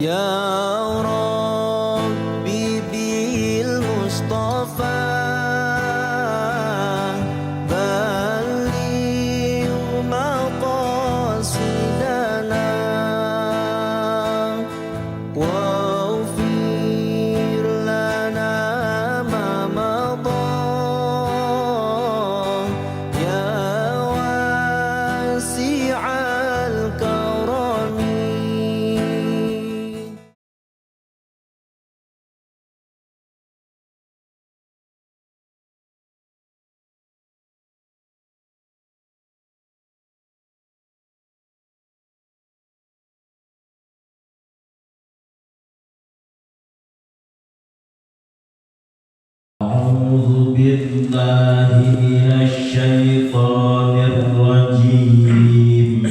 يا ربي بالمصطفى بلغ مقاصدنا واغفر لنا ما مضى يا واسع الكرم. أعوذ بالله من الشيطان الرجيم.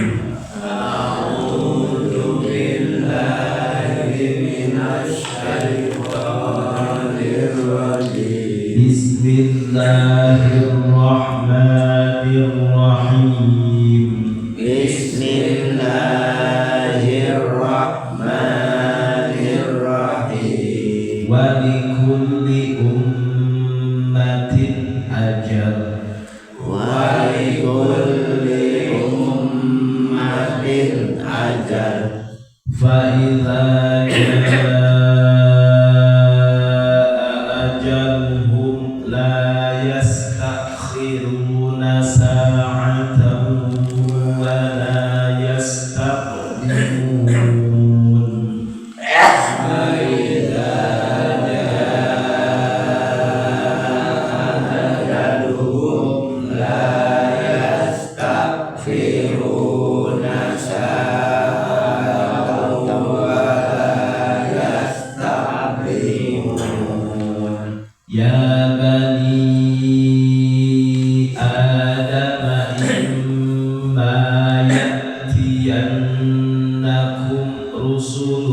أعوذ بالله من الشيطان الرجيم. بسم الله الرحمن الرحيم. بسم الله الرحمن الرحيم. ولكل أمة أجل. ولكل أمة أجل. فإذا جاء أجلهم لا يستأخرون ساعة ولا يستقدمون. فإذا جاء أجلهم لا يستأخرون ساعة ولا يستقدمون. يا بني آدم إما يأتينكم رسل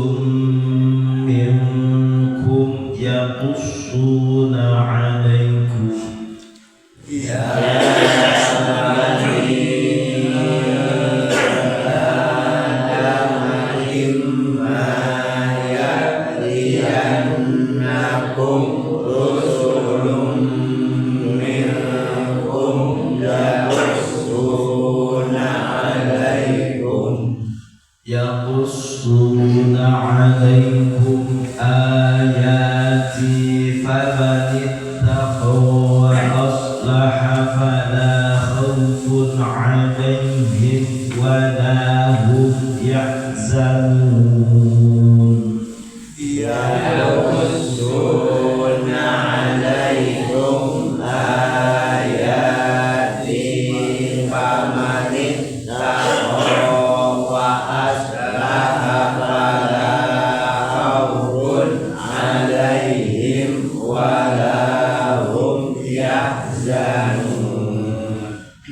منكم يقصون عليكم. يا بني آدم إما يأتينكم رسل منكم يقصون عليكم يقصون عليكم آياتي فمن اتقى وأصلح فلا خوف عليهم ولا هم يحزنون. يقصون عليكم آياتي فمن اتقى وأصلح فلا خوف عليهم ولا هم يحزنون.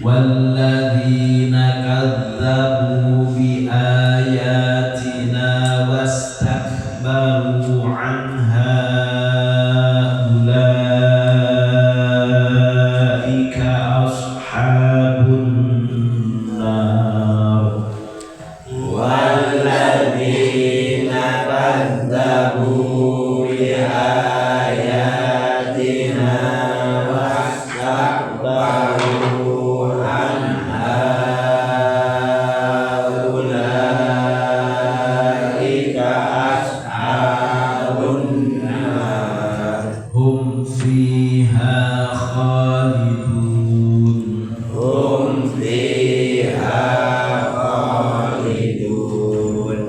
والذين كذبوا بآياتنا واستكبروا عنها أولئك أصحاب النار. والذين كذبوا بآياتنا واستكبروا عنها أولئك أصحاب النار. هم فيها خالدون. هم فيها خالدون.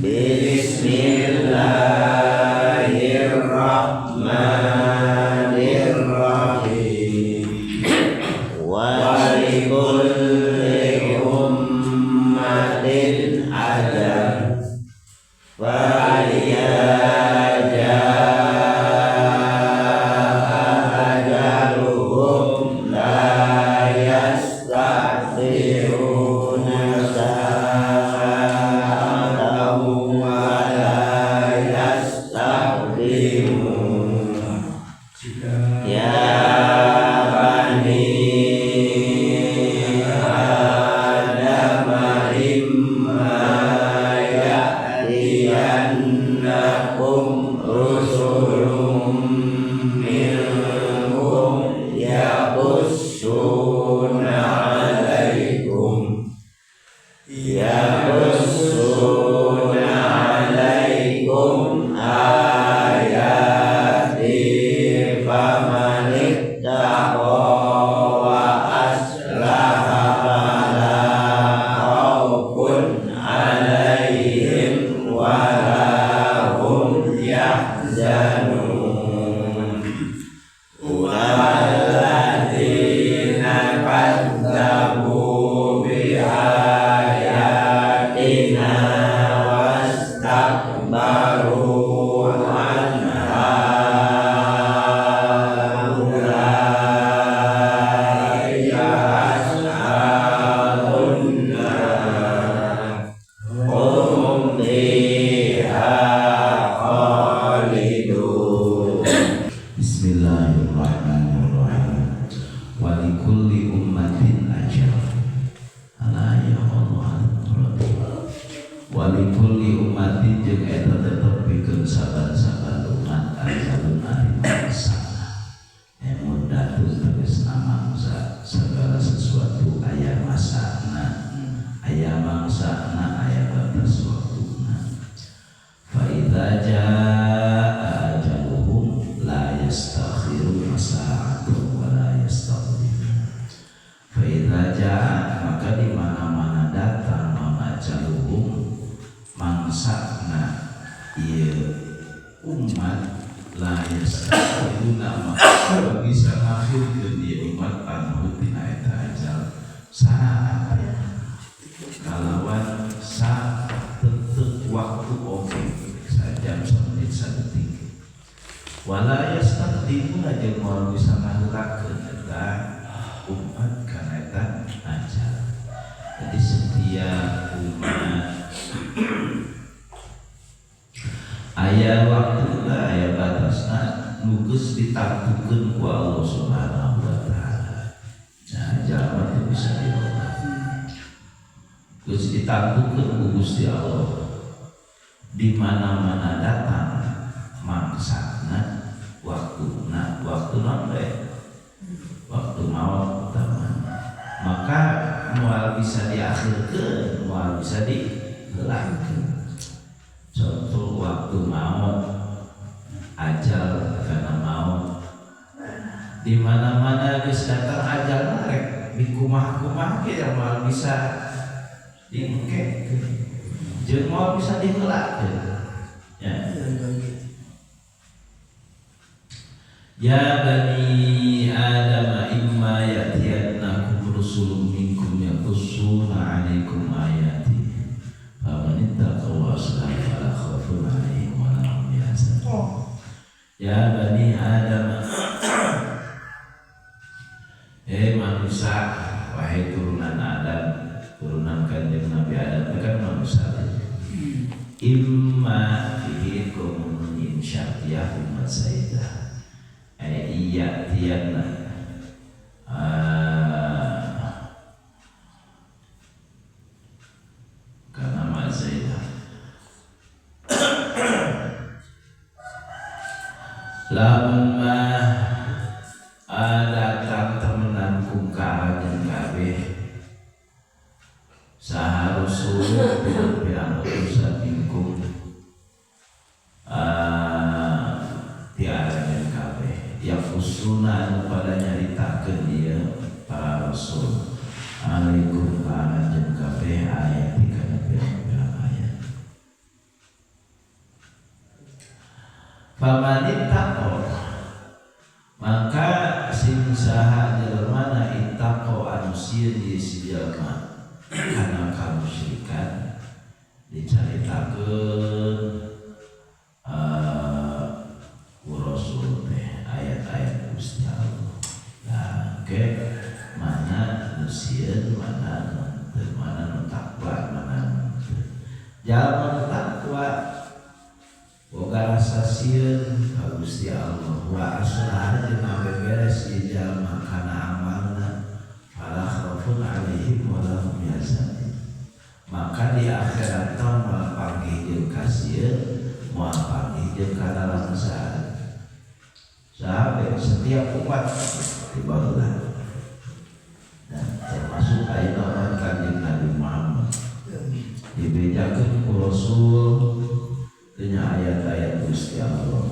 بسم الله الرحمن الرحيم. ولكل أمة أجل. فإذا جاء أجلهم لا يستأخرون ساعة ولا يستقدمون. يا بني آدم إما يأتينكم ya'tiyannakum rusulun minkum yaqussuna 'alaikum ayati famanittaqa wa aslaha fala khaufun 'alaihim wa la hum yahzanun. Walladzina kadzdzabu biayatina wastakbaru anha ulaika ashabun nar hum fiha khalidun. Bismillahirrahmanirrahim. Wa likulli ummatin ajal. Ala ya Allah. Wa likulli ummatin jeung eta tetep pikeun saban-saban umat ajalun ari mangsa. Muddatun tegasna mangsa, segala sesuatu aya masana, aya mangsana, aya batas waktuna. Fa idza jaa ajaluhum la yastakhiruna sa'atan wa la yastaqdimun. Fa idza jaa, maka di mana-mana datang ajaluhum mangsana ieu umat, la yastakhiruna maka bisa ngakhirkeun ieu umat anhu tina eta ajal saat kalawan sa tetep waktu oge sajam samenit sadetik. Wala yastaqdimuna jeung moal bisa ngaheulakeun eta umat kana eta ajal. Jadi setiap umat aya waktuna, aya batasna nu geus ditangtukeun ku Allah Subhanahu wa taala. Nah, jalma teu bisa dirobah. Geus ditangtukeun ku Gusti Allah. Di mana-mana datang mangsana, waktuna, waktu naon we? Waktu maot utama. Maka moal bisa diakhirkeun, moal bisa diheulakeun. Contoh waktu maut, ajal karena maut. Di mana-mana geus datang ajal rek dikumah-kumah ge moal bisa diengkekeun. Jeung moal bisa diheulakeun. Ya. Ya bani Adam imma ya'tiyannakum rusulun minkum yaqussuna 'alaikum ayati faman ittaqa wa aslaha fala khaufun 'alaihim wa la hum yahzanun. Ya bani Adam, manusia, wahai turunan Adam, turunan Kanjeng Nabi Adam itu kan manusia. Imma fihi kumun syartiyah umat sayyidah. Iya tiana karena mazaidah lamun mah datang temenan kungkaran jeung kabeh saha rasul pirang-pirang utusan minkum tiara jeung kabeh yafusuna anu pada nyaritakeun ieu para rasul alaikum ka anjeun kabeh ayat kana pirang-pirang ayat. Famanittaqo, maka sing saha jelema na ittaqo anu sieun ieu si jelema kana kamusyrikan dicaritakeun ku rasul teh ayat-ayat Gusti Allah. Nah, oke, mana nu sieun, mana nu teu, mana nu takwa, mana nu teu. Jalma nu takwa boga rasa sieun ka Gusti Allah wa aslaha jeung beberes ieu jalma kana amalna fala khaufun 'alaihim wa la hum yahzanun. Maka Maka di akhirat moal panggih jeung kasieun, moal panggih jeung kanalangsaan. Sampai setiap umat di baheula. Dan termasuk ayeuna umat Kanjeng Nabi Muhammad. Dibejakeun ku Rasul tina ayat-ayat Gusti Allah.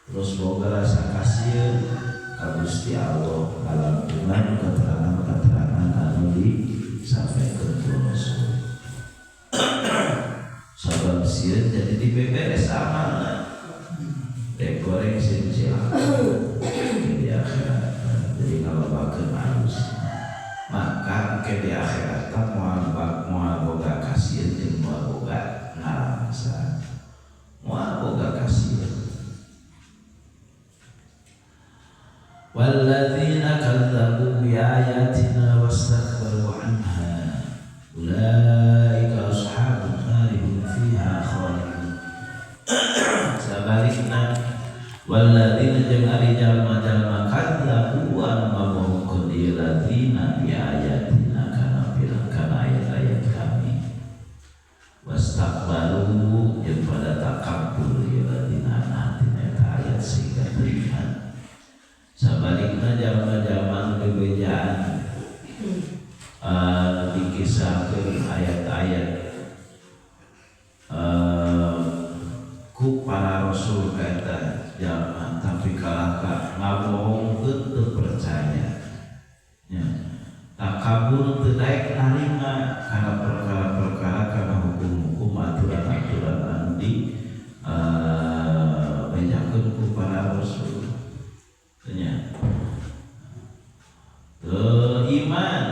Terus boga rasa kasieun ka Gusti Allah kalantungan keterangan-keterangan anu disampaikan ku Rasul. Sabab sieun jadi dibeberes amalna. Dek goreng sieun cilaka di akhirat. Jadi ngalobakeun alus. Maka ke di akhirat moal moal boga kasieun jeung moal boga ngalangsa. Moal boga kasieun. Walladzina kadzdzabu biayatina wastakbaru anha ulaika ashabun nari hum fiha khalidun. Sabalikna walladzina jeung ari jalma-jalma kadzdzabu anu ngabohongkeun ieu ladzina biayatina kana pirang-kana ayat-ayat kami, wastakbaru jeung pada takabbur ieu ladzina tina eta ayat sehingga teu iman. Sabalikna jalma-jalma nu bebejaan dikisahkeun ayat-ayat ku para rasul ka eta jalma tapi kalah ka ngabohongkeun teu percaya nya, takabur teu daek narima kana perkara-perkara kana hukum-hukum aturan-aturan anu di bejakeun ku para rasul nya. Teu iman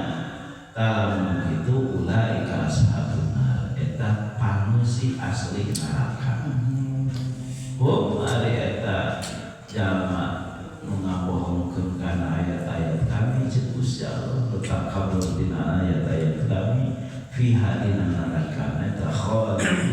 talamun kitu ulaika ashabun nar, eta panusi asli neraka. Hum ari eta jalma nu ngabohongkeun kana ayat-ayat kami ceuk Gusti Allah, takabur dina ayat-ayat kami, fiha dina neraka eta khalidun